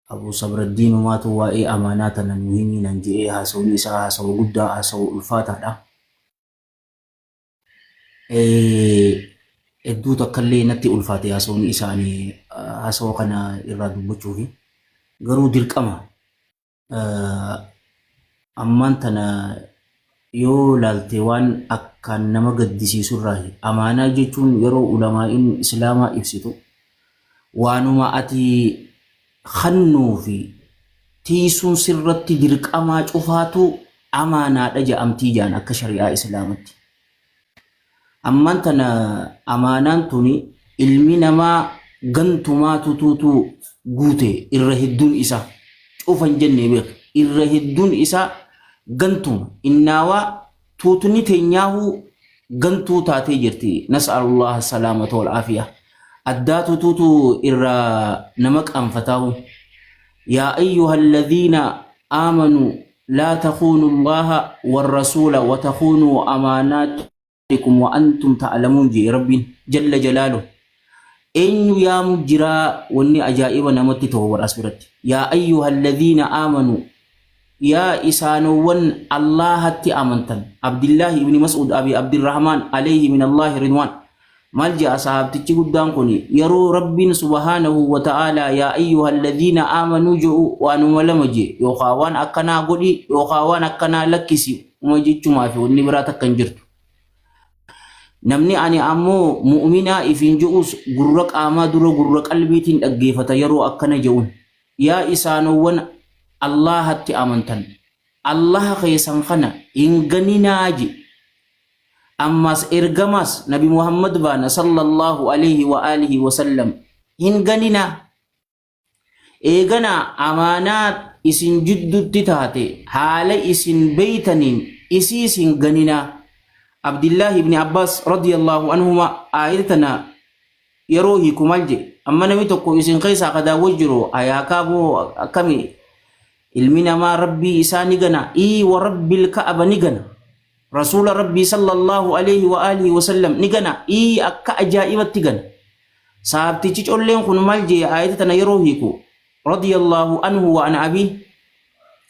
Abu Sabraddiinumaatu waa'ee amaanaa tana nu himii nan je'ee haasawni isaa haasawa guddaa haasawa ulfaataadha. Hedduu takkallee natti ulfaate haasawni isaanii haasawa kana irraa dubbachuufi. Garuu dirqama Ammaan tana yoo laalte waan akkaan nama gaddisiisu irraahi. Amaanaa jechuun yeroo ulamaa'iin Islaamaa ibsitu waanuma ati kannuu fi tiiysuun sirratti dirqamaa cufaatu amaanaadha ja'amtii ja'an akka shari'aa Islaamatti. Ammaan tana amaanaan tuni ilmi namaa gantumaatutuutu guute irra hedduun isaa. Cufa hin jenne beek. Irra hedduun isaa gantuma. Innaawaa tuutni teenyaahuu gantuu taatee jirti. Nas'alullaha salaamata wal aafiyaa. Addaatutuutu irra nama qaanfataahu. Yaa ayyuhalladhiina aamanuu laa takhuunu Allaaha warrasuula wa takhuunuu amaanaatikum wa antum ta'lamuun jee Rabbiin jalla jalaaluhu. Eenyu yaamu jiraa wanni ajaa'iba namatti ta'u bar as biratti. Yaa ayyuhalladhiina aamanuu yaa isaanowwan Allaahatti amantan. Abdillaahi ibni Mas'uud Abi Abdirrahmaan alayhi min Allaahi ridwaan. Maal je'a sahaabtichi guddaan kun yeroo Rabbiin subhaanahu wa ta'aalaa yaa ayyuhalladhiina aamanuu je'u waanuma lama je'e yookaa waan akkanaa godhi yookaa waan akkanaa lakkisi uma jechumaafi wanni biraa takka hin jirtu. Namni ani ammoo mu'minaa ifiin je'us gurra qaamaa dura gurra qalbiitiin dhaggeeffata yeroo akkana je'uun. Yaa isaanowwan Allaahatti amantan Allaha keessan kana hin ganinaa je'e. Ammaas ergamaas Nabi Muhammad baana sallallahu alaihi wa alihi wa sallam hin ganinaa. Eeganaa amaanaa isin jiddutti taate haala isin beeytaniin isiis hin ganinaa. Abdillaahi ibni Abbaas radiyallahu anhuma aayata tana yeroo hiiku maal jedhe? Amma namni tokko isin keessaa ka daawwa jiru hayaakaa boo akkami ilmi namaa rabbii isaa ni gana ii wa rabbil ka'aba ni gana. Rasuula Rabbii sallallahu aleyhi wa aalihi wa sallam ni gana ii akka ajaa'ibatti gana. Sahaabtichi colleen kun maal jee aayata tana yeroo hiiku radiyallahu anhu wa an abii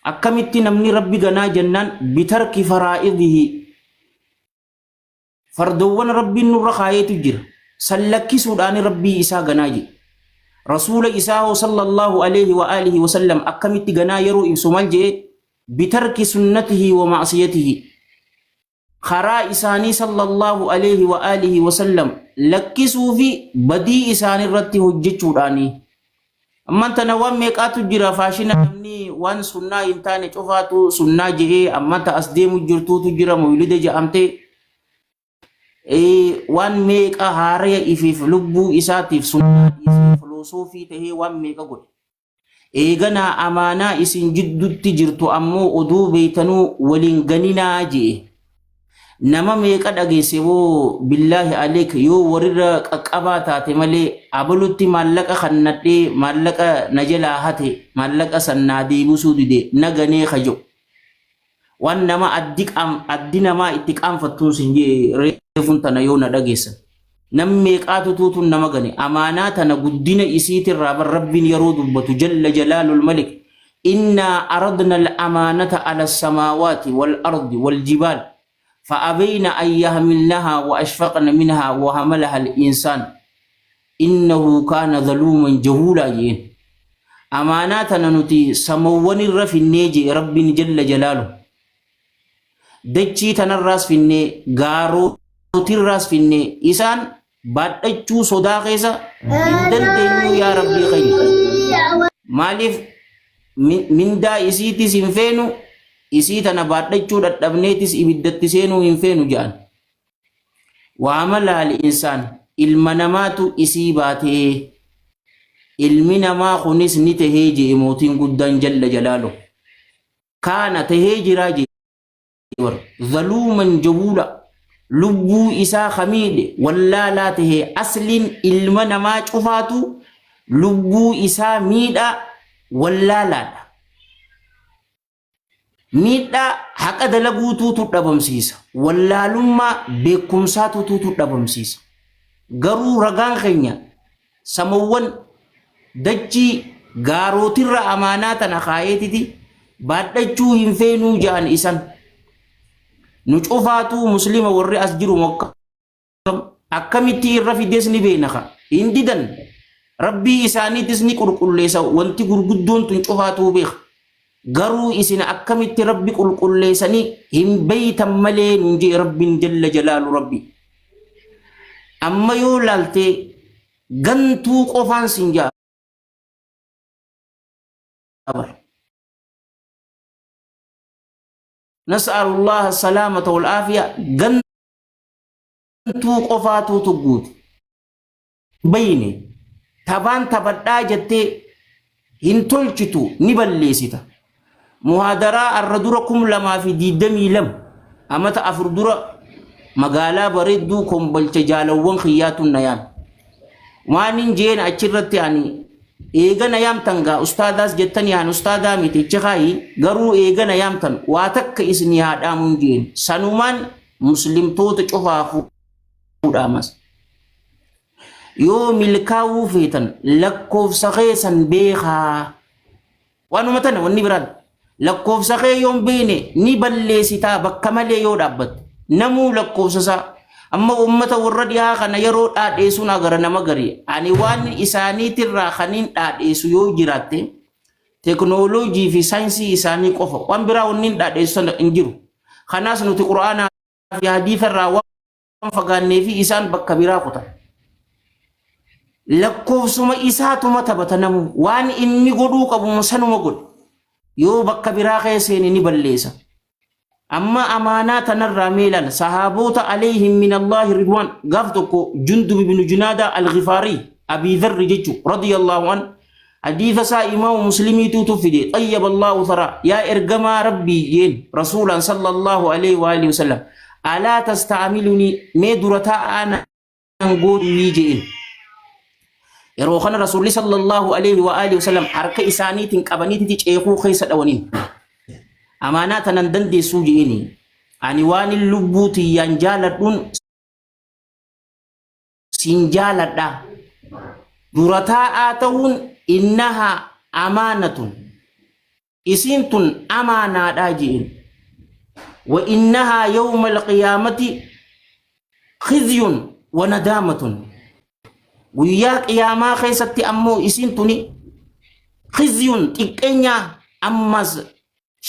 akkamitti namni Rabbi ganaa jennaan bitarki faraa'idihi fardoowwan Rabbiin nurra kaayeetu jira san lakkisuudhaan Rabbii isaa ganaa jee. Rasuula isaa hoo sallallahu aleyhi wa aalihi wa sallam akkamitti ganaa yeroo ibsu maal jee bitarki sunnatihi wa ma'siyatihi karaa isaanii sallallahu aleyhi wa alihi wa sallam lakkisuu fi badii isaanii irratti hojjechuudhaani. Ammaan tana waan meeqaatu jira faashina namni waan sunnaa hin taane cufaatu sunnaa je'ee ammaan ta as deemu jirtuutu jira mawlida je'amtee waan meeqa haaraya ifiif lubbuu isaatiif sunnaa dhiisee filosoofii tahee waan meeqa godhe. Eeganaa amaanaa isin jiddutti jirtu ammoo oduu beeytanuu wal hin ganinaa je'e. Nama meeqa dhageesse boo billaahi aleek yoo warirra qaqqabaa taate malee abalutti maallaqa kannadhee maallaqa na jalaa hate maallaqa san naa deebisuu dide na ganee ka je'u. Waan nama addi qaam addi namaa itti qaanfattuun sin jee reefun tana yoo na dhageessan. Nam meeqaatu tuutun nama gane amaanaa tana guddina isiitirraa bar rabbiin yeroo dubbatu jalla jalaalul malik innaa aradna al-amaanata ala samaawaati wal ardi wal jibaal fa'abayna an yahmilnahaa wa ashfaqna minhaa wa hamalaha al-insaan innahu kaana zaluuman jahuulaa jeen. Amaanaa tana nuti samawwanirra finnee jee Rabbiin jalla jalaalu. Dachii tanarraas finnee gaarootirraas finnee isaan baadhachuu sodaa keessa hin dandeenyu yaa Rabbii keenya. Maaliif mindaa isiitis hin feenu isii tana baadhachuu dadhabneetis ibiddatti seenuu hin feenu jedhan. Waamala al-insaan ilma namaatu isii baatee ilmi namaa kunis ni tahee je'e mootiin guddaan jalla jalaalu. Kaana tahee jiraa je'e bar zaluuman jahuula lubbuu isaa ka miidhe wallaalaa tahee asliin ilma namaa cufaatu lubbuu isaa miidhaa wallaalaadha. Miidhaa haqa dalaguutuutu dhabamsiisa. Wallaalummaa beekumsaatuutu dhabamsiisa. Garuu ragaan keenya samawwan Dachii gaarootirra amaanaa tana kaayeetiti baadhachuu hin feenuu ja'an isan. Nu cufaatuu muslima warri as jiru mokkam akkamitti irra fides ni beeyna ka. Hin didan. Rabbii isaaniitis ni qulqulleessa wanti gurguddoon tun cufaatuu beeka. Garuu isin akkamitti Rabbi qulqulleessanii hin beeytan malee nuun jee Rabbiin jalla jalaalu Rabbi. Amma yoo laalte gantuu qofaan sin jaa bar. Nas'alullaha salaamata wal aafiya gantuu qofaatuutu guute. Bayne tabaan tabadhaa jettee hin tolchitu ni balleessita. Muhaadaraa arra dura 2022 amata 4 dura magaalaa bareedduu Kombolcha jaalawwan kiyyaatu na yaame. Waanin jeen achirratti ani eega na yaamtan gaa ustaadaas jettanii ani ustaadaa miti ichi kaayi garuu eega na yaamtan waa takka isinii haa dhaamuun jeen sanumaan muslimtoota cufaafuu dhaamas. Yoo milkaa'uu feetan lakkoofsa keessan beekaa. Waanuma tana wanni biraan lakkoofsa kee yoo hin beekne ni balleessitaa bakka malee yoo dhaabbatte. Namuu lakkoofsa isaa amma uummata warra dhihaa kana yeroo dhaadheessuun agara nama garii. Ani waan isaaniitirraa kaniin dhaadheessu yoo jiraatte teknooloojii fi saayinsii isaanii qofa waan biraa wanni hin dhaadheessu sana hin jiru. Kanaas nuti qura'aanaa fi hadiisa irraa waan fagaannee fi isaan bakka biraa kutan. Lakkoofsuma isaatuma taphata namu waan inni godhuu qabu sanuma godhe. Yoo bakka biraa keessa seene ni balleessa. Amma amaanaa tanarraa mee ilaala. Sahaabota alayhim min Allaahi ridwaan gaaf tokko Jundub ibn Junaada al-Ghifaarii Abii Dharri jechu radiyallahu an hadiisa isaa imaamu Muslimiituutu fide xayyaba Allahu tharaa yaa ergamaa Rabbii jeen rasuulaan sallallahu alayhi wa alihi wasallam alaa tasta'amilunii mee dura taa'aa naan gootuunii jeen. Yeroo kana rasuulli sallallahu alayhi wa alihi wasallam harka isaaniitiin qabaniititi ceekuu keessa dhawaniin. Amaanaa tanan dandeessuu jeeni. Ani waan lubbuu tiyyaan jaaladhuun siin jaaladha. Dura taa'aa ta'uun innahaa amaanatun. Isiin tun amaanaadha je'een. Wa innahaa yawma alqiyaamati khizyun wa nadaamatun. Guyyaa qiyaamaa keessatti ammoo isiin tuni khizyun xiqqeenyaa ammas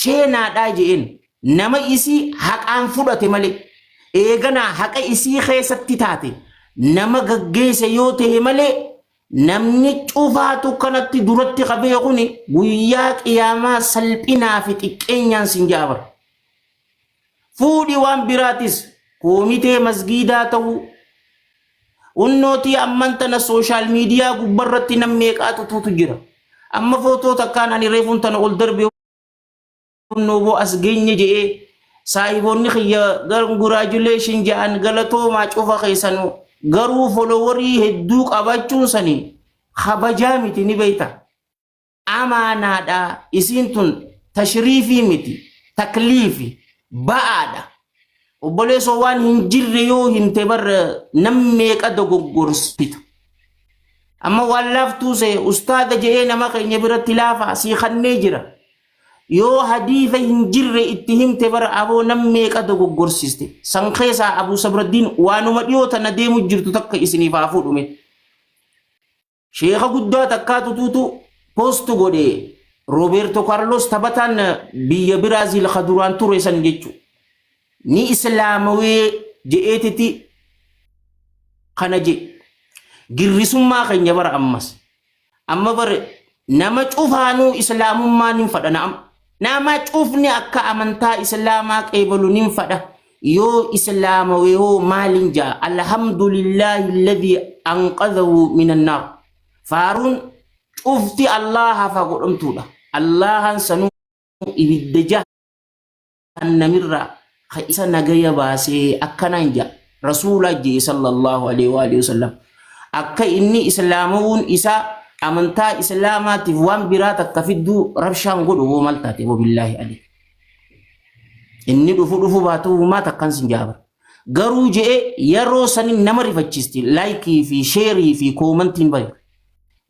sheenaadha je'een. Nama isii haqaan fudhate malee eeganaa haqa isii keessatti taate nama gaggeesse yoo ta'e malee Namni cufaatu kanatti duratti ka beekuni guyyaa qiyaamaa salphinaa fi xiqqeenyaan sin ja'a bara. Fuudhi waan biraatis koomitee masgiidaa ta'uu hunnootii amman tana sooshaal miidiyaa gubbarratti nam meeqaatu tuutu jira. Amma footoo takkaan ani reefuun tana ol darbe Hunnoo boo as geenye je'ee saahiboonni kiyya congratulation je'an galatoomaa cufa keessanuu garuu foloworii hedduu qabaachuun sanii kabajaa miti ni beeyta amaanaadha isiin tun tashriifii miti takliifi ba'aadha obboleessoo waan hin jirre yoo himte bar nam meeqa dogoggorsita amma waan laaftuu see ustaada je'ee nama keenya biratti laafaa sii kannee jira Yoo hadiisa hin jirre itti himte bar aboo nam meeqa dogoggorsiste. San keessaa Abu Sabraddiin waanuma dhiyoo tana deemu jirtu takka isiniif haa fuudhu mee. Sheeka guddaa takkaatu tuutu post godhe Roberto Carlos taphataan biyya Biraazil ka duraan ture san jechu. Ni islaamawee je'eetiti kana je. Girrisummaa keenya bara ammas. Amma bar nama cufaanuu islaamummaa nin fadha na'am. Nama cufni akka amantaa islaamaa qeebalu nin fadha. Yoo islaamawe hoo maalin ja'a? Alhamdulillaahi alladhii anqadhahu minan naar. Faaruun cufti Allaahaaf haa godhamtuudha. Allaahaan sanuu ibidda jahannamirraa ka isa nagaya baasee akkanaan ja'a. Rasuulaa je'e sallallahu alaihi wa alihi wasallam. Akka inni islaamawuun isaa amantaa islaamaatiif waan biraa takka fidduu rabshaan godhu hoo maal taate wabillaahi alaihi. Inni dhufu dhufu baatu humaa takkaan sin jaaba. Garuu je'e yeroo sani nama rifachiisti laayikii fi sheerii fi koomantiin bayu.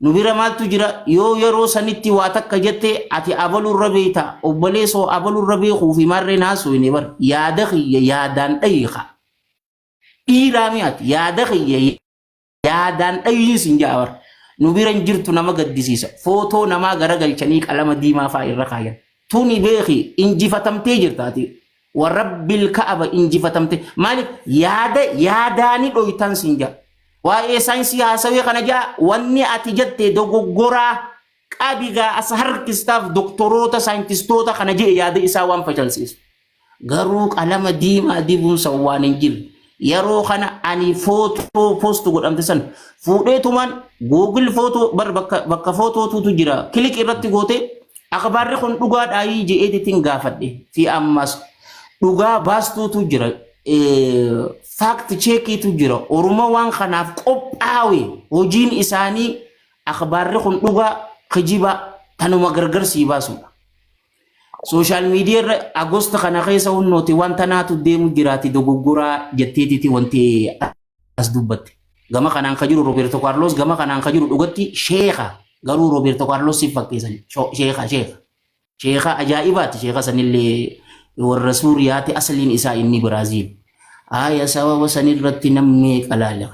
Nu bira maaltu jira yoo yeroo sanitti waa takka jette ati abalurra beekta obboleessoo abalurra beekuu fi maarreen haasofne bar yaada kiyya yaadaan dhayi ka dhiiraa mi ati yaada kiyya yaadaan dhayiin sin ja'a bar nu bira hin jirtu nama gaddisiisa footoo namaa garagalchanii qalama diimaa faa irra kaayan tuni beeki injifatamtee jirta ati warabbil ka'aba injifatamte maaliif yaada yaadaani dhoytan sin ja'a Waa'ee saayinsii haasawee kana jaa wanni ati jette dogoggoraa qabi gaa as harkistaaf doktoroota saayintistoota kana jee yaada isaa waan facalsiisu. Garuu qalama diimaa dibuun san waan hin jirre. Yeroo kana ani footoo post godhamte san fuudheetumaan Google footoo bar bakka bakka footootuutu jira kilik irratti gootee akhbaarri kun dhugaadhaayii je'eetitiin gaafadhe fi ammas dhugaa baastuutu jira fact cheekiitu jira. Oromoo waan kanaaf qophaawe hojiin isaanii akhbaarri kun dhugaa kijiba tanuma gargar sii baasudha. Sooshaal miidiyaa irra agosta kana keessa hunnooti waan tanaatu deemu jiraati dogoggoraa jetteetiti wanti as dubbatte. Gama kanaan ka jiru Roberto Carlos gama kanaan ka jiru dhugatti sheeka garuu Roberto Carlos si fakkeessan sheeka sheeka. Sheekha ajaa'ibaati sheekha sanillee warra Suuriyaati asliin isaa inni Biraaziil. Aaya sababa sanirratti namni meeqa laale.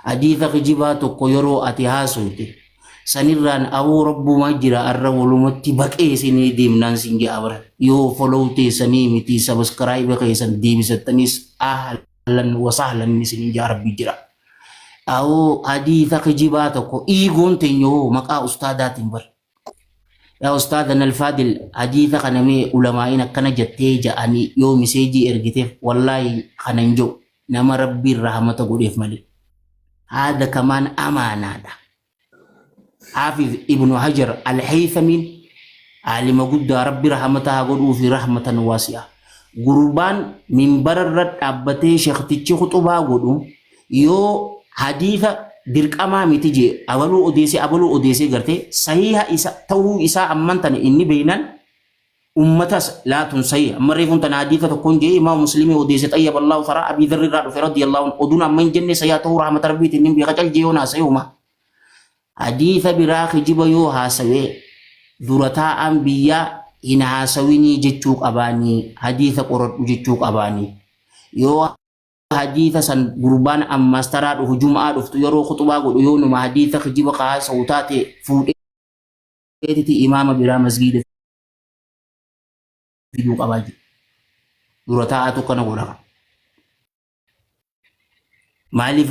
Hadiisa kijibaa tokko yeroo ati haasofte sanirraan aboo rabbumaa jira arra walumatti baqee isinii deemnaan sin ja'a bara yoo follow teessanii miti subscribe keessan deebisattanis ahlan wa sahlan isin ja'a rabbi jira. Awoo hadiisa kijibaa tokko iigoon teenya hoo maqaa ustaadaatiin bar. Yaa ustaada Nalfaadil hadiisa kana mee ulamaa'iin akkana jettee ja'anii yoo miseejii ergiteef wallaahi kana hin jiru nama rabbiin rahmata godheef malee. Haada kamaan amaanaadha. Haafiz Ibnu Hajar Al-Haythamiin aalima guddaa rabbi rahmata haa godhuu fi rahmatan waasi'a. Gurbaan minbararra dhaabbatee sheektichi khuxubaa godhu yoo hadiisa dirqamaa miti jee abaluu odeessee abaluu odeessee gartee sahiha isa ta'uu isaa amman tana inni beeynan ummatas laatun sahiha amma reefuun tana hadiisa tokkoon jee imaam muslimii odeesse xayyaba allahu saraa abii dharri irraa dhufe radiyallahu anhu oduun amma hin jenne sahiha ta'uu rahmata rabbiitiin hin beeka cal jee yoo naasayuma hadiisa biraa kijiba yoo haasawee dura taa'aan biyyaa hin haasawinii jechuu qabaanii hadiisa qoradhu jechuu qabaanii yoo hadiisa san gurbaan ammaas taraa dhufu jum'aa dhuftu yeroo khuxubaa godhu yoo numa hadiisa kijiba ka haasawu taate fuudheetiti imaama biraa masgiida fiduu qabaa jedhe. Dura taa'atu kana godha. Maaliif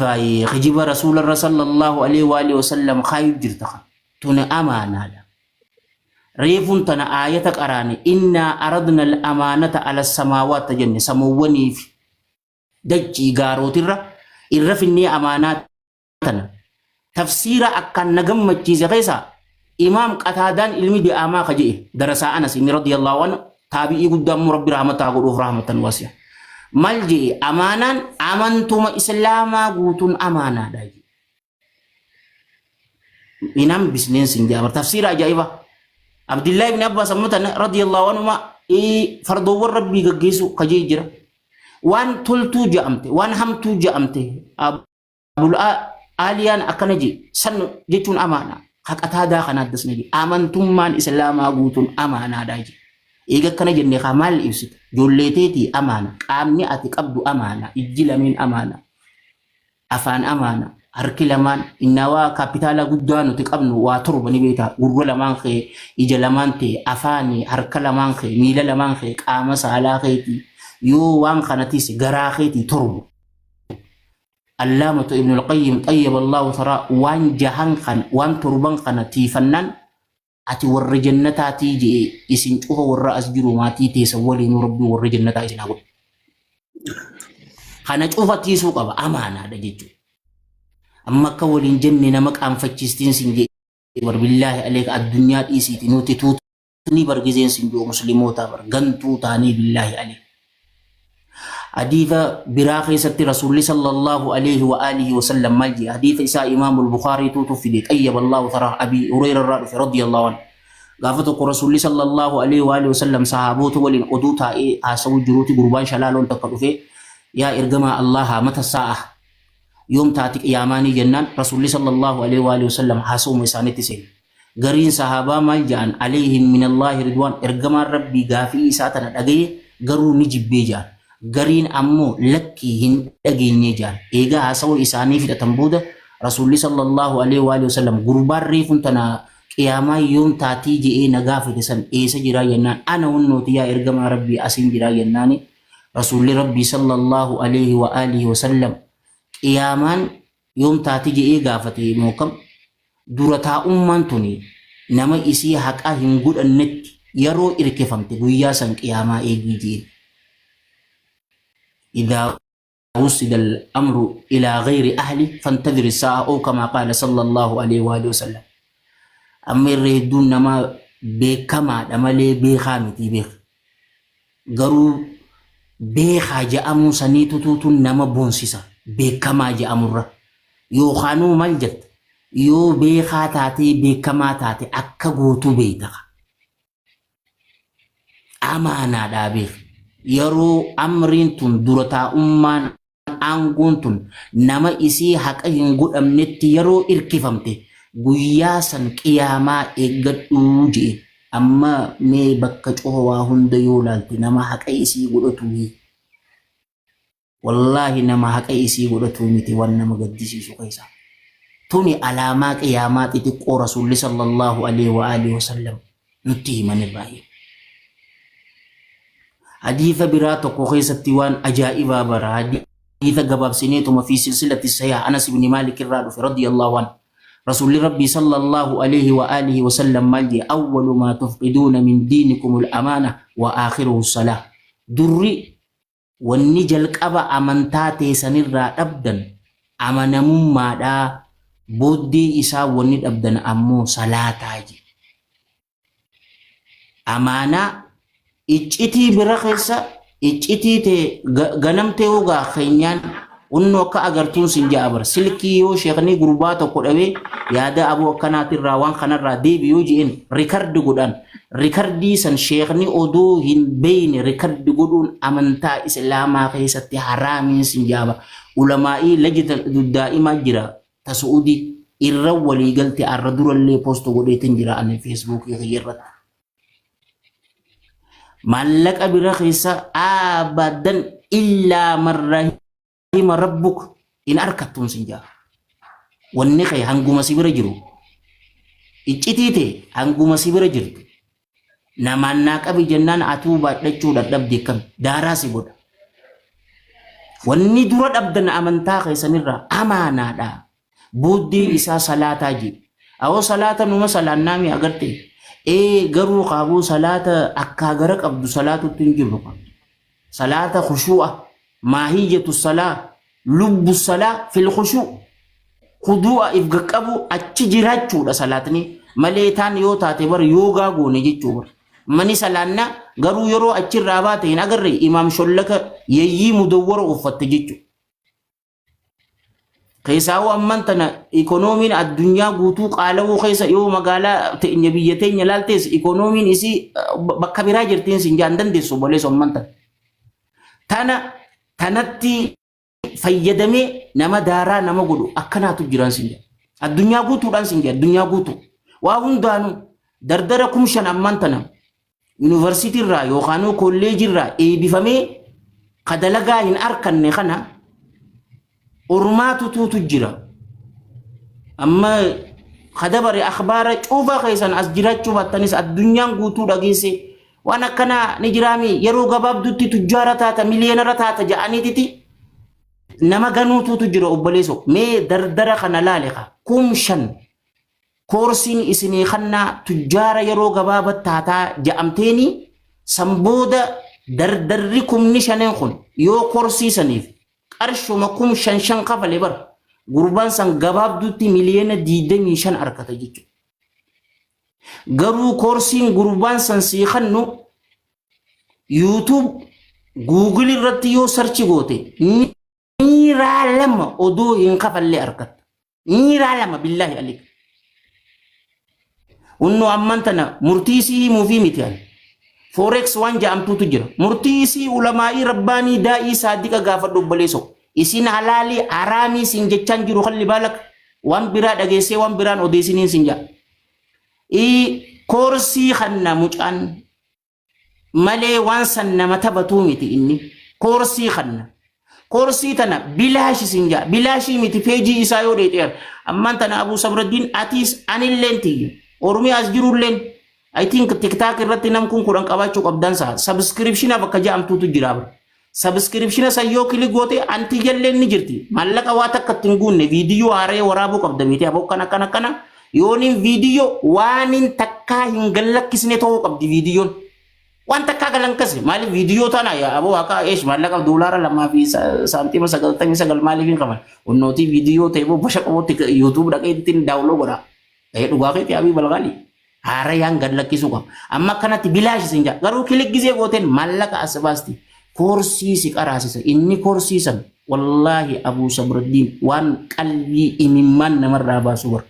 kijiba rasuularra sallallahu alaihi wa alihi wasallam kaayu jirta kan tuni amaanaadha. Reefuun tana aayata qaraane innaa aradna al-amaanata ala samaawaat jenne samoowwanii fi dachii gaarootirra irra finnee amaanaa tana tafsiira akkaan na gammachiise keessaa imaam qataadaan ilmi di'aamaa ka je'e darasaa anas inni radiyallahu anhu taabi'ii guddaa immoo rabbi rahmata haa godhuuf rahmatan wasi'a mal je'e amaanaan amantuma islaamaa guutuun amaanaadha je'e hin hambisneen sin jaabar tafsiira ajaa'iba Abdillaa ibn Abbaas amma tana radiyallahu anhuma fardoowwan rabbii gaggeessu kajee jira waan toltuu ja'amte waan hamtuu ja'amte Abul Aaliyaan akkana jee san jechuun amaana haqataadaa kana addasna jee amantummaan islaamaa guutuun amaanaadha jee eega akkana jenne kaa maal ibsita ijoollee teetii amaana qaamni ati qabdu amaana ijji lameen amaana Afaan amaana, harki lamaan, innaa waa kaappitaala guddaa nuti qabnu waa torba ni beektaa. Gurra lamaan kee, ija lamaan tee, afaani, harka lamaan kee, miila lamaan kee, qaama saalaa keetii, yoo waan kana tiise garaa keetii torba. Allaamatu Ibnul Qayyim xayyaba Allahu taraa waan jahan kana, waan torban kana tiifannaan ati warra jannataatii je'e isin cufa warra as jiru maatii teessan waliinuu rabbiin warra jannataa isin haa godhu. Kana cufa tiisuu qaba amaanaadha jechuudha. Amma akka waliin jenne nama qaanfachiistiin sin je'e bar billaahi aleeka addunyaa dhiisiiti nuti tuutni bar gizeen sin ji'u muslimootaa bar gantuu taanee billaahi aleeka. Hadiisa biraa keessatti Rasuulli sallallahu alaihi wa alihi wa sallam maal jedhe? Hadiisa isaa Imaamul Bukaarii tuutu fide. Xayyaba Allahu taraa Abi Hurayra irraa dhufe radiyallahu anhu. Gaafa tokko Rasuulli sallallahu alaihi wa alihi wa sallam sahaabota waliin oduu taa'ee haasawuu jiruuti gurbaan shalaaloon takka dhufe yaa ergamaa Allaha mata saa'a. Yoom taati qiyaamaanii jennaan Rasuulli sallallahu alaihi wa alihi wasallam haasawuma isaanitti seene. Gariin sahaabaa maal ja'an alayhim minallaahi ridwaan ergamaan Rabbii gaafii isaa tana dhagaye garuu ni jibbee ja'an. Gariin ammoo lakkii hin dhageenye ja'an. Eegaa haasawa isaanii fixatan booda Rasuulli sallallahu alaihi wa alihi wasallam gurbaan reefun tana qiyaamaa yoom taatii je'ee na gaafate san eessa jiraa jennaan ana hunnooti yaa ergamaa Rabbii asin jiraa jennaani Rasuulli Rabbii sallallahu alaihi wa alihi wasallam qiyaamaan yoom taati je'ee gaafate moo kam dura taa'ummaan tuni nama isii haqa hin godhannetti yeroo irkifamte guyyaa san qiyaamaa eegii je'een. Idhaa wusida al-amru ilaa ghayri ahli fantadhir saa'a oo kamaa qaala sallallahu alaihi wa alihi wasallam. Amma irra hedduun namaa beekamaadha malee beekaa miti beeka. Garuu beekaa ja'amuu saniitutuutu nama boonsisa beekamaa ja'amurra. Yookaanuu maal jetta yoo beekaa taatee beekamaa taate akka gootuu beeyta. Amaanaadhaa beek. Yeroo amriin tun dura taa'ummaan aangoon tun nama isii haqa hin godhamnetti yeroo irkifamte guyyaa san qiyaamaa eeggadhuu je'e. Amma mee bakka cufa waa hunda yoo laalte nama haqa isii godhatu Wallaahi nama haqa isii godhatuu miti waan nama gaddisiisu keessa. Tuni alaamaa qiyaamaa xixiqqoo Rasuulli sallallahu alaihi wa alihi wasallam nutti himan irraayi. Hadiisa biraa tokko keessatti waan ajaa'ibaa bara. Hadiisa gabaabsineetuma fi silsilati sahiha Anas ibn Maalik irraa dhufe radiyallahu anhu. Rasuulli Rabbii sallallahu alaihi wa alihi wasallam maal jee awwalu maa tufqiduuna min diinikumul amaana wa aakhiruhu salaa. Durri Wanni jalqaba amantaa teessanirraa dhabdan amanamummaadha, booddee isaa wanni dhabdan ammoo salaataa jedhe. Amaanaa iccitii bira keessa iccitii tee ganamtee hogaa keenyaan Unnu akka agartuun sin ja'a bar silkii yoo sheekni gurbaa tokko dhabee yaada aboo akkanaatirraa waan kanarraa deebi yoo je'een rikardi godhan rikardii san sheekni odoo hin beeyne rikardi godhuun amantaa islaamaa keessatti haraamiin sin ja'a bar ulamaa'ii lajita daa'imaa jira ta su'udii irra walii galte arra durallee post godheetin jira ani feesbuukii kiyya irratti. Maallaqa bira keessa abadan illaa man rahima rabbuk hin arkattuun sin jaa. Wanni kee hanguma si bira jiru iccitii tee hanguma si bira jirtu namaan naa qabi jennaan atuu baadhachuu dadhabde akkam daaraa si godha. Wanni dura dhabdan amantaa keessanirraa amaanaadha. Booddeen isaa salaataa jee. Awoo salaata numa salaannaami agarte. Ee garuu kaabuu salaata akkaa gara qabdu salaatutti hin jirru. Salaata khushuu'a maahiyyatu salaa lubbu salaa fil khushuu. Khuduu'a if qaqqabu achi jiraachuudha salaatni malee taan yoo taate bar yoogaa goone jechuu bar. Mani salaannaa garuu yeroo achirraa baate hin agarre imaam shollaka yeyyii mudawwara uffatte jechuudha. Keessaawuu amman tana ikonoomiin addunyaa guutuu qaala'uu keessa yoo magaalaa teenya biyya teenya laaltees ikonoomiin isii bakka biraa jirtiin sin jaan dandeessu obboleessa amman tana. Tana tanatti fayyadamee nama daaraa nama godhu akkanaatu jiraan sin jaa. Addunyaa guutuudhaan sin jaa addunyaa guutuu. Waa hundaanuu dardara 5000 amman tana yuunivarsiitii irraa yookaanuu kolleejii irraa eebifamee ka dalagaa hin arkanne kana ormaatu tuutu jira. Amma ka dabare akhbaara cuufaa keessan as jiraachuu baattanis addunyaan guutuu dhageesse waan akkanaa ni jiraami yeroo gabaabduutti tujjaara taata miliyeenara taata ja'aniititi nama ganuutuutu jira obboleeso mee dardara kana laale ka 5000 Koorsiin isinii kannaa tujjaara yeroo gabaaba taataa ja'amteeni san booda dardarri 50,000 kun yoo korsii saniif qarshuma 5000 shan kafale bar gurbaan san gabaabduutti 25,000,000 arkata jechuudha. Garuu koorsiin gurbaan san sii kannu YouTube Google irratti yoo sarchi goote miiraa lama odoo hin kafallee arkatta. Miiraa lama billaahi alik. Unnoo amman tana murtii isii himuufii miti ani. Forex waan ja'amtuutu jira. Murtii isii ulamaa'ii rabbaanii daa'ii saadiqa gaafadhu obboleessoo. Isin halaalii haraamii sin jechaan jiru kalli baalak waan biraa dhageessee waan biraan odeessiniin sin jaa. Koorsii kanna mucaan malee waan san nama taphatuu miti inni koorsii kanna koorsii tana bilaashi sin jaa bilaashii miti peejii isaa yoo dheexeer ammaan tana Abuu Sabraddiin atiis anilleen tiyya Oromiyaa as jirulleen I think TikTok irratti nam kun 10 qabaachuu qabdan saa subscription bakka ja'amtuutu jira bara subscription san yoo kilik goote anti jalleen ni jirti maallaqa waa takka ittiin guunne viidiyoo haaree waraabuu qabda miti aboo akkana akkana akkana yoonin viidiyoo waanin takkaa hin gallakkisne ta'uu qabdi viidiyoon waan takkaa galankasne maaliif viidiyoo tana yaa aboo akka eesh maallaqa doolaara lamaa fi saantima 99 maaliif hin qaban onnootii viidiyoo ta'e boo basha qabootti yuutuub dhaqee ittiin daawuloo godha dhugaa keetii abii balgaali haarayaan gad lakkisuu qaba. Amma akkanatti bilaash isin jaa. Garuu kilik gizee gooteen maallaqa as baasti. Koorsii si qaraasisa. Inni koorsii san wallaahi Abuu Sabraddiin waan qalbii imimmaan namarraa baasu bara.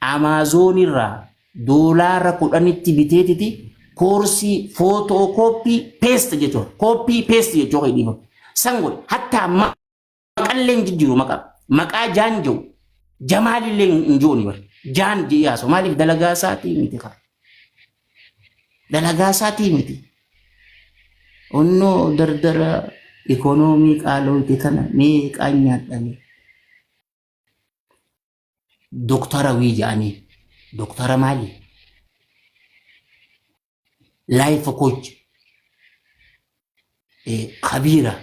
Amaazoonirraa doolaara 10tti biteetiti koorsii footoo kooppii peest jechuudha. Kooppii peest jechuudha dhiifama. San godhe hattaa maqallee hin jijjiiru maqaa maqaa jaan jiru jamaalillee hin jiru bar jaan ji'i haasa'u maaliif dalagaa isaatii miti kaa dalagaa isaatii miti onnoo dardara ikoonoomii qaalooyte tana meeqaan nyaadhame doktara wii jedhanii doktara maali life coach kabiira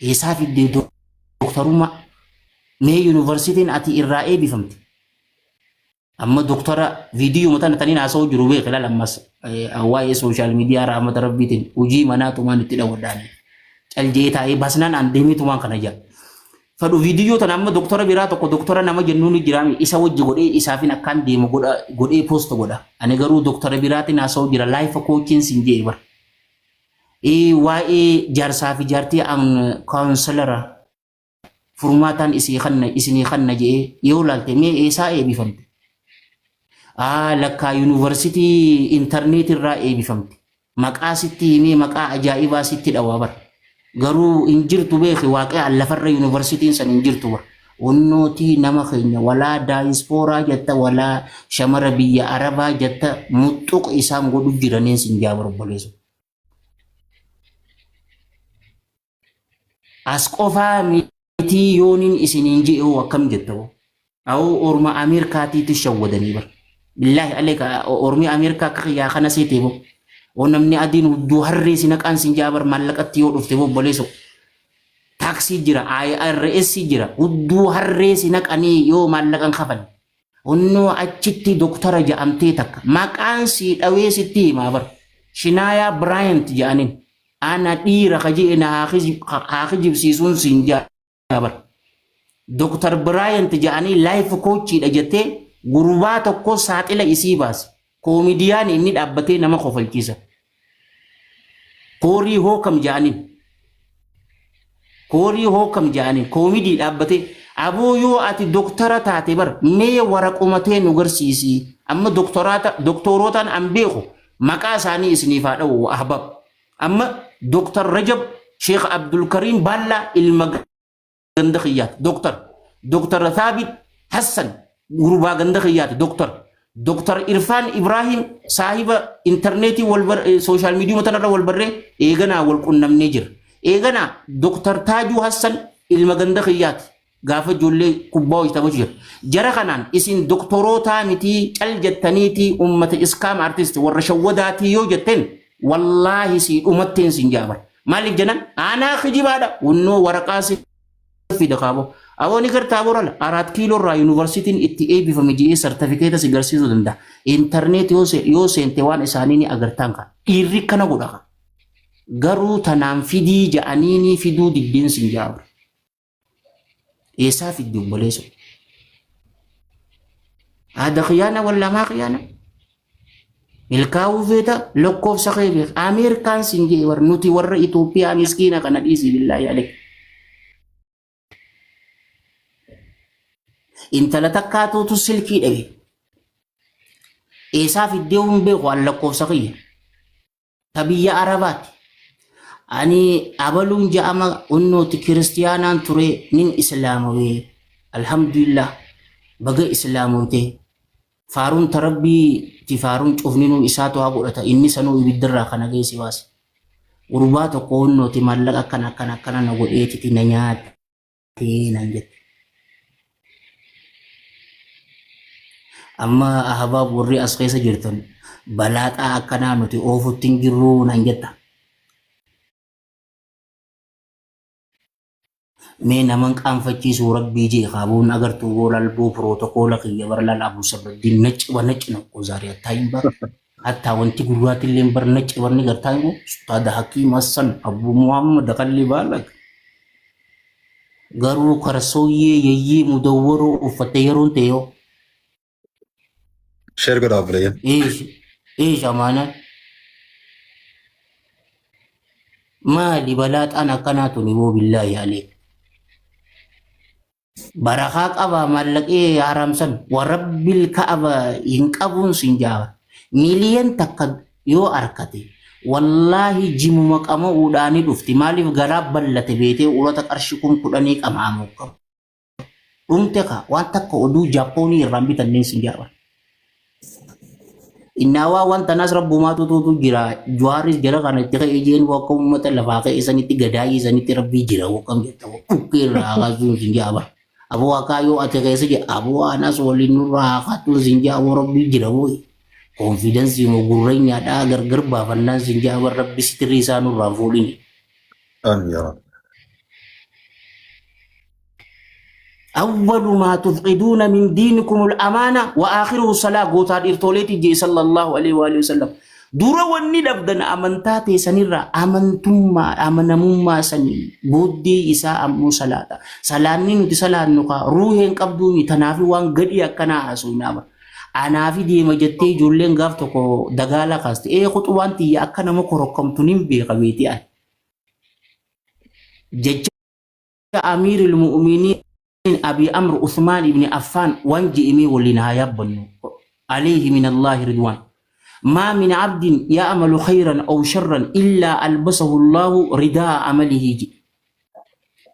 eessaa fiddee doktarummaa mee yuunivarsiitiin ati irraa eebifamte amma doktara viidiyoo tana taniin haasa'uu jiru beeki laal ammas waa'ee sooshaal miidiyaa rahmata rabbiitiin hojii manaa tumaan itti dhawwadhaan caljee taa'ee basnaan aan deemee tumaan kana jaa Fadhu viidiyoo tana amma doktora biraa tokko doktora nama jennuun ni jiraami isa wajji godhee isaafin akkaan deemu godha godhee post godha. Ani garuu doktora biraatiin haasa'u jira life coaching sin jee bar. Ee waa'ee jaarsaa fi jaartii an counselora furmaataan isii kanna isinii kanna je'ee yoo laalte mee eessaa eebifamte? Aa lakkaa yuunivarsiitii intarneetii irraa eebifamte. Maqaa sitti himee maqaa ajaa'ibaa sitti dhawa bar. Garuu hin jirtu beeki waaqi lafarra yuunivarsiitiin san hin jirtu bar. Onnootii nama keenya walaa daayispooraa jetta walaa shamara biyya arabaa jetta muxxuq isaan godhu jiraniin sin jaa obboleessu. As qofaa mitii yooniin isiniin je'e hoo akkam jetta hoo? Awoo orma Ameerikaatiitu shawwadanii bar. Billaahi aleeka ormi Ameerikaa akka kiyyaa kana seetee boo. Oo namni adiin hudduu harree si naqaan sin jaa bar maallaqatti yoo dhufte boo obboleeso. Taaksii jira, IRS jira, hudduu harree si naqanii yoo maallaqan kafan. Onnoo achitti doktara ja'amtee takka maqaan sii dhawee sitti himaa bar. Shinaayaa Biraayant ja'anin. Ana dhiira ka je'e na haa kijibsiisuun siin ja'a bar. Dr. Biraayant ja'anii life coachidha jettee gurbaa tokko saaxila isii baase. Koomidiyaan inni dhaabbatee nama kofalchiisa. Koorii hookam ja'aniin. Koorii hookam ja'aniin koomidii dhaabbatee aboo yoo ati doktara taate bar mee waraquma tee nu garsiisi. Amma doktorootaan an beeku maqaa isaanii isiniif haa dha'u ahbab. Amma Dr. Rajab Sheekh Abdulkariim Baallaa ilma ganda kiyyaati. Dr. Dr. Thaabit Hassan gurbaa ganda kiyyaati. Dr. Dr. Irfaan Ibrahim saahiba intarneetii wal bar sooshaal miidiyaa tanarra wal barree eeganaa wal qunnamnee jira. Eeganaa Dr. Taajuu Hassan ilma ganda kiyyaati. Gaafa ijoollee kubbaa hojii taphachuu jira. Jara kanaan isin doktorootaa mitii cal jettaniitii ummata iskaam artist warra shawwadaatii yoo jetteen wallaahi sii dhumatteen sin jaabar. Maaliif jennan aanaa kijibaadha wannoo waraqaa si fida kaaboo. Aboo ni gartaa borala araat kiiloo irraa yuunivarsiitiin itti eebbifame ji'ee sartifikeeta si garsiisuu danda'a. Intarneet yoo seente waan isaanii ni agartaan kan. Dhiirri kana godha kan. Garuu tanaan fidii ja'aniinii fiduu diddeen sin jaabar. Eessaa fiddi obboleessa? Haada khiyaana wallaa maa khiyaana? Milkaa'uu feeta lakkoofsa kee beek. Ameerikaan sin jee war nuti warra Itoophiyaa miskiina kana dhiisi billaahi aleek. Intala takkaatuutu silkii dhabe. Eessaa fiddee hin beeku an lakkoofsa kiyya. Ta biyya Arabaati. Ani abaluun ja'ama unnooti kiristiyaanaan ture nin islaamawee. Alhamdulillah baga islaamawte. Faaruun ta rabbii ti faaruun cufninuu isaatu haa godhata inni sanuu ibiddarraa kana geessi baase. Gurbaa tokko unnooti maallaqa akkana akkana akkana na godheetiti na nyaatee naan jette. Amma ahbaab warri as keessa jirtan balaaxaa akkanaa nuti oofutti hin jirruu naan jetta. Mee naman qaanfachiisuu rabbii jee kaabuun agartuu boo laal boo pirootokola kiyya bar laal abu sabraddiin nacci ba nacci na ko zaari hattaa hin bar hattaa wanti gurraatilleen bar nacci bar ni gartaa hin ustaada hakiim hassan abu muhammad kalli baalak garuu karsooyyee yayyii mudawwaroo uffatte yeroon ta'e yoo Share godhaa obboleeyyan. Eesh eesh amaanaan maali balaaxaan akkanaa tuni boo billaahi aleek. Barakaa qaba maallaqee haramsan warabbil ka'aba hin qabuun sin jaaba. Miiliyoon takka yoo arkate wallaahi jimuma qama'uudhaani dhufti maaliif garaa ballate beetee urata qarshi 10,000 qama'amu qabu. Dhumte kaa waan takka oduu Jaappoonii irraan bitanneen sin jaaba. Innaawaa waan tanaas rabbumaatu tuutu jira. Juwaaris jara kana itti ka'ee jeen akka uummata lafaa ka'e sanitti gadaayii sanitti rabbii jira akkam jetta dhukkee irraa kaasuun sin jaaba. Aboo akkaa yoo ati keessa jira aboo anas waliin nurraa haa kaatuun sin jaaba rabbii jira booyi. Konfiidensii moo gurreenyaadhaa gargar baafannaan sin jaaba rabbi sitirii isaa nurraa hin fuudhini. Amiin yaa Rabbi. Awwalu maa tufqiduuna min diinikumul amaana wa aakhiruhu salaa gootaa dhiirtooleeti jee sallallahu alaihi wa alihi wasallam. Dura wanni dhabdan amantaa teessanirraa amantummaa amanamummaa sanii booddee isaa ammoo salaata. Salaanni nuti salaannu kaa ruuheen qabduumi tanaafi waan gadhii akkanaa haasofnaa bara. Anaafi deema jettee ijoolleen gaaf tokko dagaala kaaste. Ee khuxubaan tiyya akka nama korokkamtu nin beeka beeti ani. Jecha Amiiril Mu'miniin Abi Amr Uthmaan ibn Affaan waan je'imee waliin haa yaabbannu. Alayhi min Allaahi ridwaan. Maa min abdin ya'malu khayran aw sharran illaa albasahu Allaahu ridaa amalihi je'e.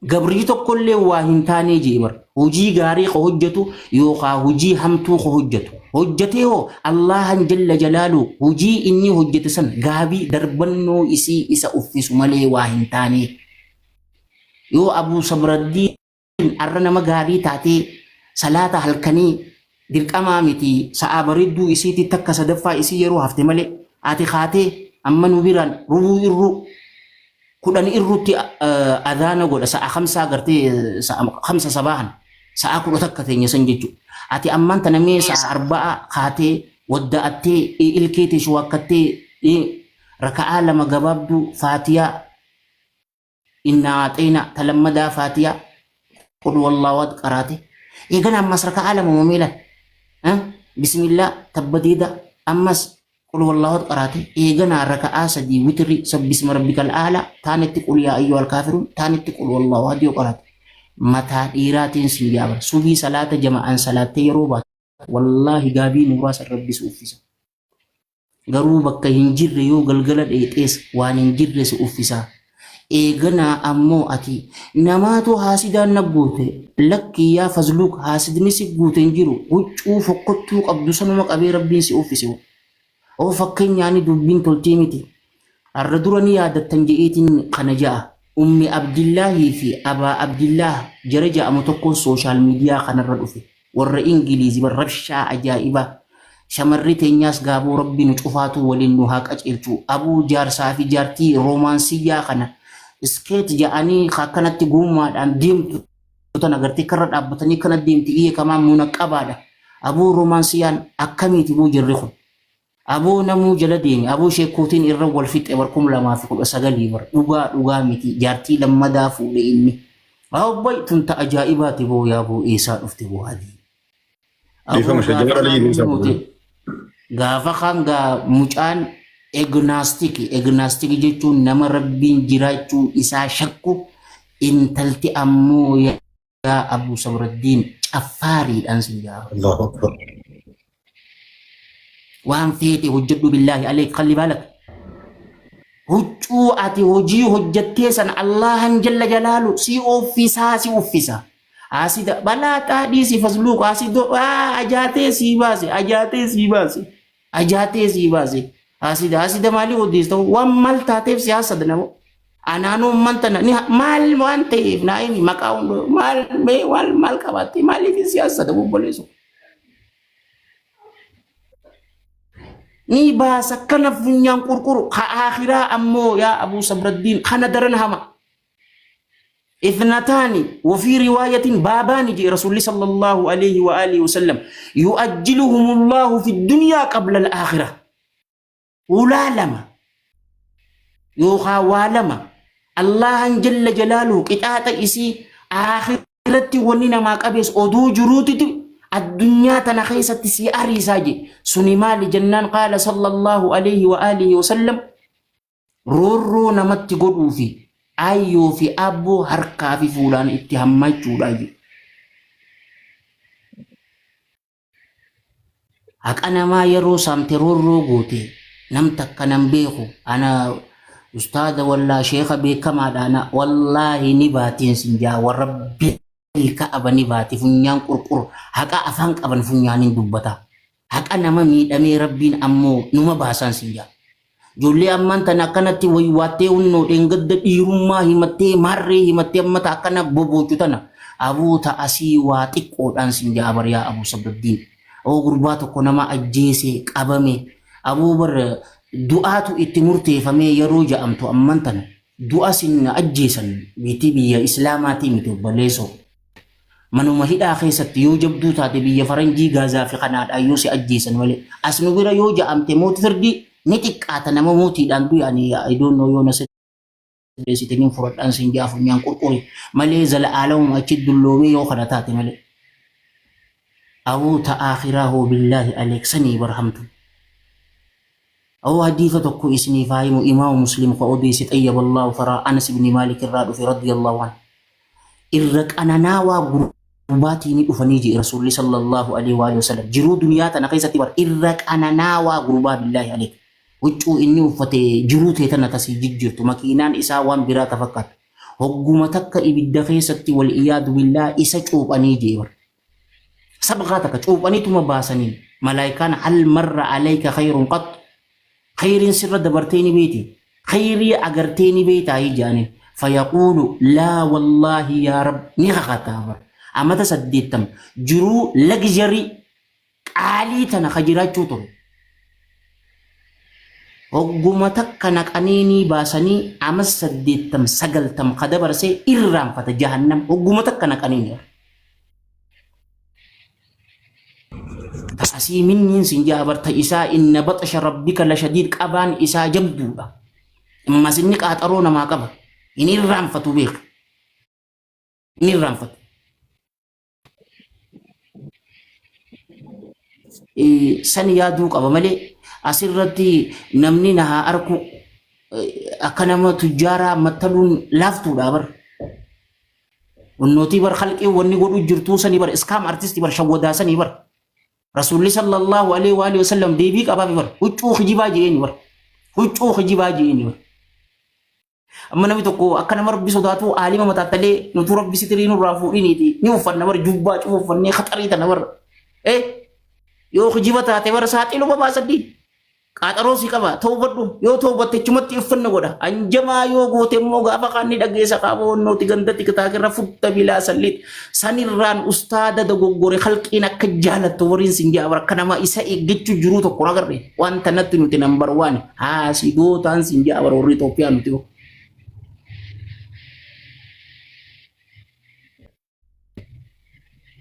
Gabrii tokkollee waa hin taanee jee bar. Hujii gaarii ka hojjatu yookaa hujii hamtuu ka hojjatu. Hojjatee hoo Allaahan jalla jalaaluhu hujii inni hojjate san gaabii darbannoo isii isa uffisu malee waa hin taanee. Yoo Abuu Sabraddiin arra nama gaarii taatee salaata halkanii dirqamaa miti sa'aa bareedduu isiitii takka sadaffaa isii yeroo hafte malee ati kaatee amma nu biraan rubuu irruu 10 irrutti adhaana godha sa'a khamsaa gartee sa'a khamsa sabaahan sa'a 11 teenya san jechu ati ammaan tana mee sa'a arba'a kaatee wadda'attee ilkee tee shuwaakkattee raka'aa lama gabaabduu faatiyaa innaa aaxeynaa ta lammadaa faatiyaa qul wallaahu ahad qaraate eegana ammas raka'aa lama mameelan bismillaa tabbadeeda ammas Qul huwallaahu ahad qaraate eeganaa raka'aa sadii witrii sabbisma rabbikal a'laa taanetti qul yaa ayyuhal kaafiruun taanetti qul huwallaahu ahad yoo qaraate mataa dhiiraatiin sin jaabara subii salaata jama'aan salaattee yeroo baatu wallaahi gaabii nuuraa san rabbi si uffisa garuu bakka hin jirre yoo galgala dheexees waan hin jirre si uffisa eeganaa ammoo ati namaatu haasidaan na guute lakkii yaa fazluuk haasidni si guute hin jiru huccuu fokkottuu qabdu sanuma qabee rabbiin si uffise oo fakkeenyaani dubbiin toltii miti har'a dura ni yaadattan je'eetiin kana ja'a ummi abdillaahii fi abaa abdillaah jara ja'amu tokkoon sooshaal miidiyaa kanarra dhufe warra ingiliizi bar rabshaa ajaa'ibaa shamarri teenyaas gaaboo rabbi nu cufaatuu waliin nu haa qaceelchu abuu jaarsaa fi jaartii roomaansiyyaa kana iskeet ja'anii akkanatti gommaadhaan deemtu tan agartee karra dhaabbatanii kana deemti iyya kamaa munaqabaadha abuu roomaansiyaan akkamiiti buu jirri kun aboo namuu jala deeme aboo sheekootiin irra wal fixe bar 2019 bar dhugaa dhugaa miti jaartii lammadaa fuudhe inni abbay tun ta ajaa'ibaati boo yaa boo eessaa dhufte boo adii aboo Dhiifama gaafa shajjara kaan alii isaa nuti gaafa kaan gaa mucaan egnaastiki egnaastiki jechuun nama rabbiin jiraachuu isaa shakku intalti ammoo yaa Abu Sabraddiin caffaariidhaan sin jaaba. Allahu Akbar. Waan feete hojjedhu billaahi aleek kalli baalak. Huccuu Huccuu ati hojii hojjattee san Allahan jalla jalaalu si uffisaa si uffisa. Asida balaa xaadhii si fasluuq asidoo ajaatee sii baase ajaatee sii baase ajaatee sii baase asida asida maalii odeessa waan maal taateef si haasada nama. Anaanoo mantana ni maal waan ta'eef naa himi maqaa hundoo maal mee maal maal qabaatte maaliif si haasada obboleessu. Ni baasa kana funyaan qurquru ka akhiraa ammoo yaa Abuu Sabraddiin kana daran hama. Ithnataani wafii riwaayatin baabaani jee Rasuulli sallallahu alayhi wa alihi wasallam yu'ajjiluhumullahu fi dunyaa qabla al-aakhirah. Hulaa lama yookaa waa lama Allaahan jalla jalaaluhu qixaaxa isii aakhiratti wanni namaa qabees oduu jiruutiti addunyaa tana keessatti sii ariisaa je suni maali jennaan qaala sallallahu alayhi wa alihi wa sallam roorroo namatti godhuu fi aayyoo fi aabboo harkaa fi fuulaan itti hammaachuudha je. Haqa namaa yeroo saamte roorroo goote nam takka nan beeku ana ustaada wallaa sheeka beekamaadha ana wallaahi ni baatiin sin jaa warabbil ka'aba ni baati funyaan qurqur haqa afaan qaban funyaaniin dubbata haqa nama miidhamee rabbiin ammoo numa baasaan sin jaa Ijoollee ammaan tana akkanatti waywaattee hunnoo dheengadda dhiirummaa himattee maarree himattee amma ta akkana boboochu tana aboo ta asii waa xiqqoodhaan sin ja'a bar yaa Abuu Sabraddiin. Oo gurbaa tokko nama ajjeese qabame aboo bar du'aatu itti murteefamee yeroo ja'amtu amman tana du'a sin ajjeesan biitii biyya islaamaatii miti obboleessoo. Manuma hidhaa keessatti yoo jabduu taate biyya faranjii gaazaa fi kanaadhaan yoo si ajjeesan malee as nu bira yoo ja'amte mooti firdii ni xiqqaata nama mootiidhaan du'e ani I don't know yoo na sirreessite nin fudhadhaan sin jaa funyaan qurquri malee zala'aalamuma achi dulloomee yoo kana taate malee. Awoo ta akhiraa hoo billaahi aleek sanii barhamtu. Awoo hadiisa tokko isiniif haa himu imaamu muslim ka odeesse xayyaballaahu taraa Anas ibni Maalik irraa dhufe radiyallahu anhu. Irra qananaawaa gurbaatii ni dhufanii jedhe rasuulli sallallahu alaihi wa alihi wasallam. Jiruu duniyaa tana keessatti bar irra qananaawaa gurbaa billaahi aleek. Huccuu inni uffate jiruu tee tana tasii jijjiirtu makiinaan isaa waan biraa ta fakkaatu. Hogguma takka ibidda keessatti wal iyaadu billaa isa cuuphanii jee bar. Sabqaa takka cuuphaniituma baasaniin malaayikaan hal marra alayka khayrun qat khayriin sirra dabartee ni beeti khayrii agartee ni beetaa jedhaniin fayaquulu laa wallaahi yaa rab ni kakataa bar amata 80 jiruu lagzharii qaalii tana ka jiraachuu ture. Hogguma takka naqanii ni baasanii ama 80 90 ka dabarsee irraanfata jahannam hogguma takka naqanii ni. Asii minniin sin jaa barta isaa inna baxasha rabbika la shadiid qabaan isaa jabduudha. Ammas inni qaaxaroo namaa qaba. Hin irraanfatu beeku. Hin irraanfatu. San yaaduu qaba malee asirratti namni na haa arku akka nama tujjaaraa mattaluun laaftuudha bar. Wannootii bar halqii wanni godhu jirtuu sanii bar iskaam artisti bar shawwadaa sanii bar. Rasuulli sallallahu alaihi wa alihi wasallam deebii qabaa bar huccuu kijibaa jeeni bar. Huccuu kijibaa jeeni bar. Amma namni tokko akka nama rabbi sodaatu aalima mataattalee nutu rabbi sitirii nurraa fuudhiniiti ni uffanna bara jubbaa cufa uffannee khaxarii tana bara. Eh yoo kijiba taate bara saaxiluma baasaddi. Qaaxaroo si qaba tawbadhu yoo tawbatte achumatti uffanna godha. Anjamaa yoo goote immoo gaafa kaan ni dhageessa qaaba wannooti ganda tiktaakirra futta bilaa sallit. Sanirraan ustaada dogoggore halqiin akka jaalattu wariin sin jaa bara akka nama isa eeggachuu jiruu tokko agarre. Wanta natti nuti number one haasidootaan sin jaa bara warri Itoophiyaa nuti hoo.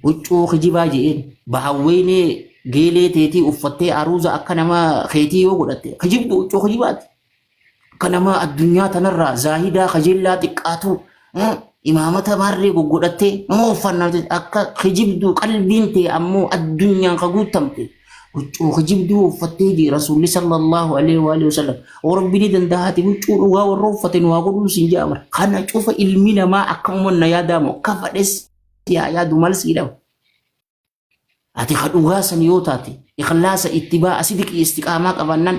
Huccuu kijibaa je'een bahawweenee geelee teetii uffattee aruuza akka nama keetii yoo godhatte kijibdu huccuu kijibaati. Akka nama addunyaa tanarraa zaahidaa kajeellaa xiqqaatu imaamata maarree goggodhattee nama uffannaa akka kijibduu qalbiin tee ammoo addunyaan ka guutamte huccuu kijibduu uffattee jee rasuulli sallallahu alaihi wa alihi wasallam oo rabbi ni danda'aati huccuu dhugaa warra uffate nu haa godhuun siin jaa bara kana cufa ilmi namaa akka uummanna yaadaamu akka fadhes yaa yaadu mal sii dhaba Ati ka dhugaa san yoo taate ikhlaasa ittibaa'a sidiqii istiqaamaa qabaannaan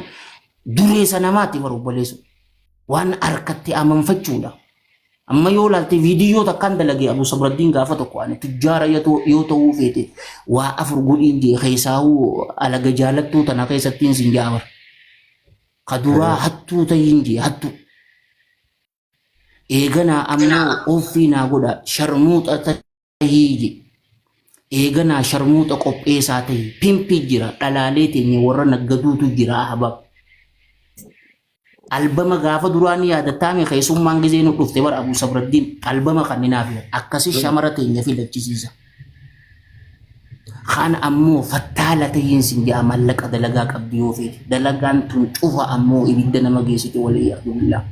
dureessa namaati bar obboleessu. Waan harkatti amanfachuudha. Amma yoo laalte viidiyoo takkaan dalage Abu Sabraddiin gaafa tokko ani tujjaara yoo ta'uu feete waa afur godhiin jee keessaahuu alaga jaalattuu tana keessattiin sin jaabar. Ka duraa hattuu tahiin jee hattuu. Eeganaa ammoo offii naa godha sharmuuxa tahii jee. Eeganaa sharmuuxa qopheessaa tahi pimpii jira dhalaalee teenya warra naggaduutu jira ahbaab. Albama gaafa duraa ni yaadattaami keessummaan gizee nu dhufte bara Abuu Sabraddiin albama kanninaaf akkasi shamara teenya filachisiisa. Kaan ammoo fattaala tahiin sin ja'a mallaqa dalagaa qabdi yoo feete. Dalagaan tun cufa ammoo ibidda nama geessite waliyyaadu billaah.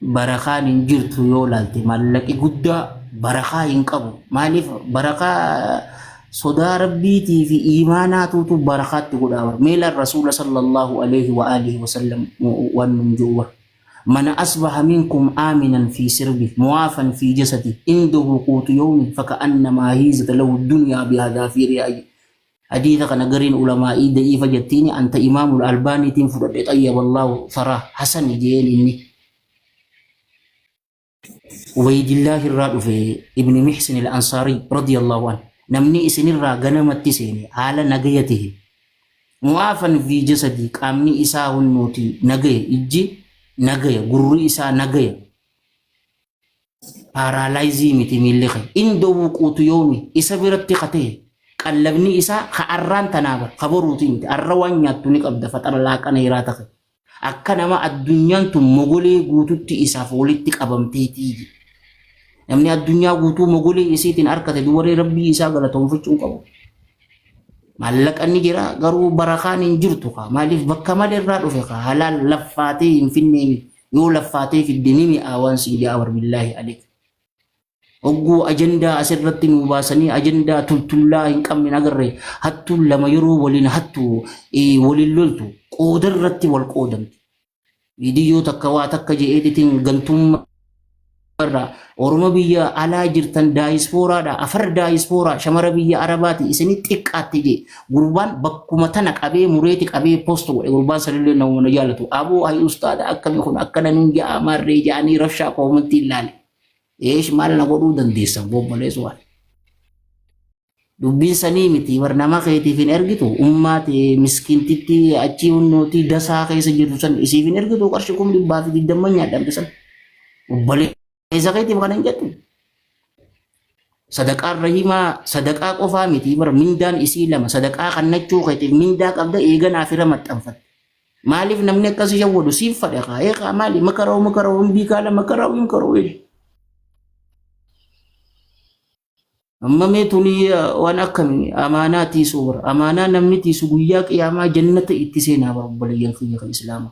Barakaan hin jirtu yoo laalte maallaqi guddaa barakaa hin qabu. Maaliif barakaa sodaa rabbiitii fi iimaanaatuutu barakaatti godhaa bara. Meelaan rasuula sallallahu alaihi wa alihi wa sallam waan nun jiru bara. Man asbaha minkum aaminan fi sirbi muwaafan fi jasadi indahu quutu yawmi faka'annamaa hiizat lahu dunyaa bihadaafiirihaa. Hadiisa kana gariin ulamaa'ii da'iifa jettiini anta imaamul albaaniitiin fudhadhe xayyaballahu tharaa hasani jeen inni. Ubaydillaahi irraa dhufe ibni Mihsin al-Ansaarii radiyallahu anhu namni isinirraa ganamatti seene haala nagaya tahe mu'aafan fi jasadii qaamni isaa hunnooti nagaya ijji nagaya gurri isaa nagaya paaraalaayizii miti miilli kee indahu quutu yoomi isa biratti ka ta'e qallabni isaa ka arraan tanaa bar ka boruuti miti arra waan nyaattu ni qabda faxara laaqana hiraata kee akka nama addunyaan tun mogolee guututti isaaf walitti qabamteetii jedhe. Namni addunyaa guutuu mogolee isiitiin harkate dubaree rabbii isaa galatoonfachuu hin qabu. Maallaqa ni jira garuu barakaan hin jirtu kaa maaliif bakka malee irraa dhufe kaa halaal laffaatee hin finnee miti. Yoo laffaatee fidde ni mi'aa waan siin ja'a bar billaahi aleek. Hogguu ajandaa asirratti nuu baasanii ajandaa tultullaa hin qabne hin agarre hattuun lama yeroo waliin hattu waliin loltu qooda irratti wal qoodamti. Viidiyoo takka waa takka je'eetitiin gantummaa irraa Oromo biyya alaa jirtan daayispooraadha afar daayispooraa shamara biyya arabaati isini xiqqaatte jee gurbaan bakkuma tana qabee mureeti qabee post godhe gurbaan sanillee namuma na jaalatu aboo hay ustaada akkami kun akkana nun ja'a maarree ja'anii rabshaa koomantii ilaale eesh maal na godhuu dandeessan bobbaleessu waan Dubbiin sanii miti bar nama keetiif hin ergitu ummaa tee miskiintitti achii hunnootii dasaa keessa jirtu san isiif hin ergitu qarshii 220,000 nyaadhamte san obboleessa keetiif kana hin jettu. Sadaqaan rahimaa sadaqaa qofaa miti bar mindaan isii lama sadaqaa kannachuu keetiif mindaa qabda eeganaa fira maxxanfatte. Maaliif namni akkasii shawwadu siif fadhe kaa eegaa maali makaroo makaroo hin biikaala makaroo hin karoo. Amma mee tuni waan akkami amaanaa tiisuu bara. Amaanaa namni tiisu guyyaa qiyaamaa jannata itti seenaa bara obboleeyyan kiyya kan islaamaa.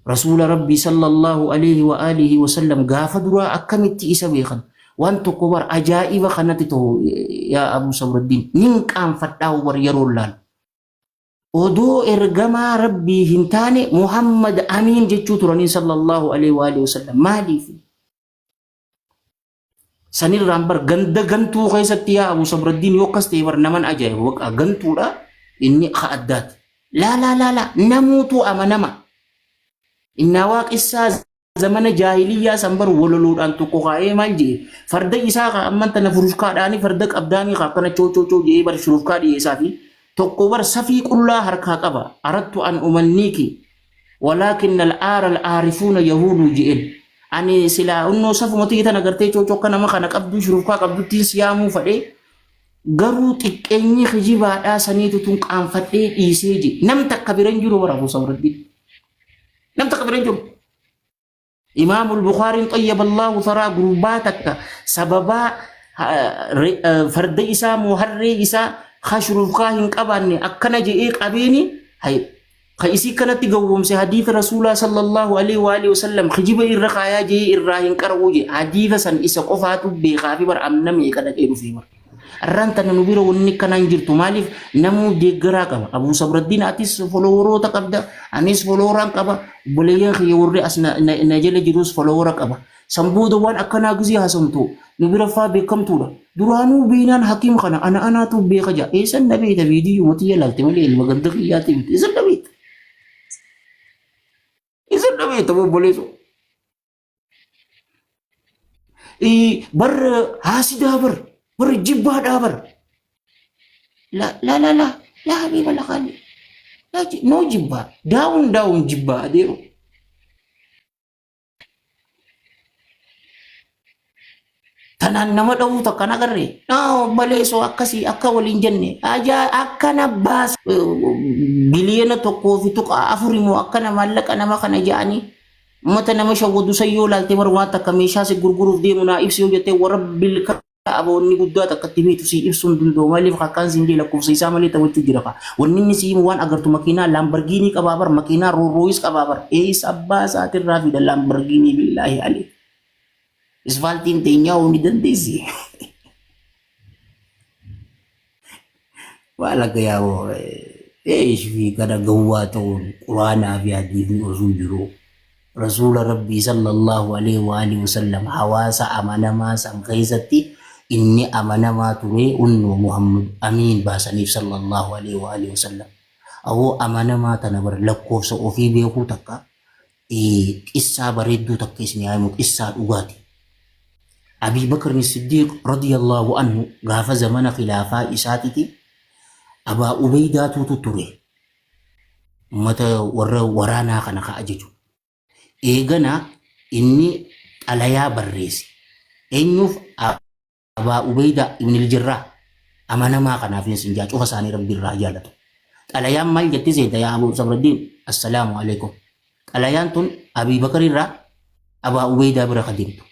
Rasuula Rabbii sallallahu alaihi wa alihi wa sallam gaafa duraa akkamitti isa beekan waan tokko bar ajaa'iba kanatti ta'u yaa Abu Sabraddiin nin qaanfadhaa bar yeroo laal. Odoo ergamaa Rabbii hin taane Muhammad Amiin jechuu turanii sallallahu alaihi wa alihi wa sallam maaliif? Sanirraan bar ganda gantuu keessatti yaa Abu Sabraddiin yoo akkas ta'e bar naman ajaa'iba baqa gantuudha inni ka addaati. Laa laa laa laa namuutu amanama. Innaa waaqessaa zamana jaahiliyyaa san bar wololoodhaan tokko kaa'ee maal jedhe farda isaa ka amman tana furushkaadhaani farda qabdaanii ka akkana choo choo choo jedhee bar shurufkaa dhiyeessaa fi tokko bar safii qullaa harkaa qaba arattu an umanniiki Walaakinna al-aara al-aarifuuna yahuuduu je'een. Ani silaa unnoo safuma tiyya tana gartee coocokka nama kana qabduu shurufkaa qabduttiin si yaamuu fadhee garuu xiqqeenyi kijibaadhaa saniitu tun qaanfadhee dhiisee je. Nam takka bira hin jiru bara Abu Sabraddiin. Nam takka bira hin jiru. Imaamul Bukhaariin xayyaballahu tharaa gurbaa takka sababaa farda isaa moo harree isaa ka shurufkaa hin qabaanne akkana je'ee qabeeni hay ka isii kanatti gowwoomse hadiisa rasuulaa sallallahu alaihi wa alihi wasallam kijiba irra kaayaa je'ee irraa hin qara'uu je hadiisa san isa qofaatu beekaa fi bar amna meeqa dhaqee dhufee bar. Arraan tana nu bira wanni akkanaa hin jirtu. Maaliif namuu deeggaraa qaba. Abuu Sabraddiin atis foloworoota qabda. Anis foloworaan qaba. Obboleeyyan kiyya warri as na jala jirus folowora qaba. San booda waan akkanaa gizee haasomtu Nu bira faa beekamtuudha. Duraanuu beeynaan hakiim kana ana anaatu beeka jaa. Eessan na beeyta viidiyyuma tiyya laalte malee ilma ganda kiyyaati miti. Eessan na beeyta? Eessan na beeyta obboleessoo? Bar haasidaa bar bar jibbaadhaa bar. La la la la la habiba la khali. La no jibbaa daawun daawun jibbaa adeero. Tanaan nama dhawuu takka hin agarre. Naa obboleessoo akkasii akka waliin jenne ajaa akkana baas biliyoona 1.4 immoo akkana maallaqa nama kana ja'anii ummata nama shawwadu san yoo laalte bar waan takka meeshaa si gurguruuf deemu naa ibsi yoo jettee warra bilka aboonni guddaa takka itti beektu si ibsuu hin danda'u maaliif akkaan siin jee lakkoofsa isaa malee taphachuu jira kaa wanni inni si himu waan agartu makiinaa laambargiinii qabaa bar makiinaa roorrooyis qabaa bar eessa abbaa isaatirraa fida laambargiinii billaahi alee isfaaltiin teenyaa hoo ni dandeessi Maal akka yaa eesh fi kana gawwaa ta'uun quraanaa fi hadiifni osoo jiruu rasuula rabbii sallallahu alaihi wa alihi wasallam hawaasa amanamaa san keessatti inni amanamaa ture unnoo Muhammad amiin baasaniif sallallahu alaihi wa alihi wasallam awoo amanamaa tana bar lakkoofsa ofii beekuu takka qissaa bareedduu takka isin haa himu qissaa dhugaati. Abii Bakr Siddiiq radiyallahu anhu gaafa zamana khilaafaa isaatiti Abaa Ubeydaatuutu ture ummata warra waraanaa kana ka ajaju. Eegana inni xalayaa barreesse. Eenyuuf Abaa Ubeydaa ibn al-Jarraah amanamaa kanaaf isin jaa cufa isaanii rabbi irraa jaalatu. Xalayaan maal jetti seeta yaa Abu Sabraddiin assalaamu alaikum. Xalayaan tun Abii Bakar irraa Abaa Ubeydaa bira ka deemtu.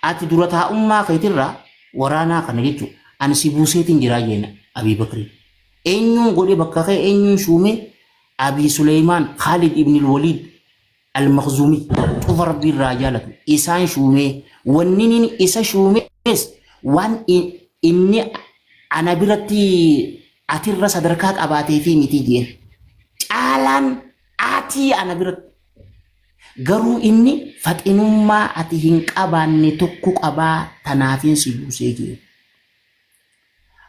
Ati dura taa'ummaa keetirraa waraanaa kana jechuun ani si buuseetiin jiraa jeena Abii Bakriin. Eenyuun godhe bakka kee eenyuun shuumee Abii Suleymaan Khaalid ibn al-Waliid Al-Makhzuumi cufa Rabbii irraa haa jaalatu isaan shuumee wanniniin isa shuumees waan inni ana biratti atirra sadarkaa qabaateefii miti jeen caalaan atii ana biratti garuu inni faxinummaa ati hin qabaanne tokko qabaa tanaafin si buusee jeen.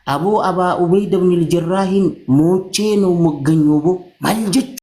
Aboo Abaa Ubeyda ibn al-Jarraahin moochee noo mogganyoo boo maal jechuudha?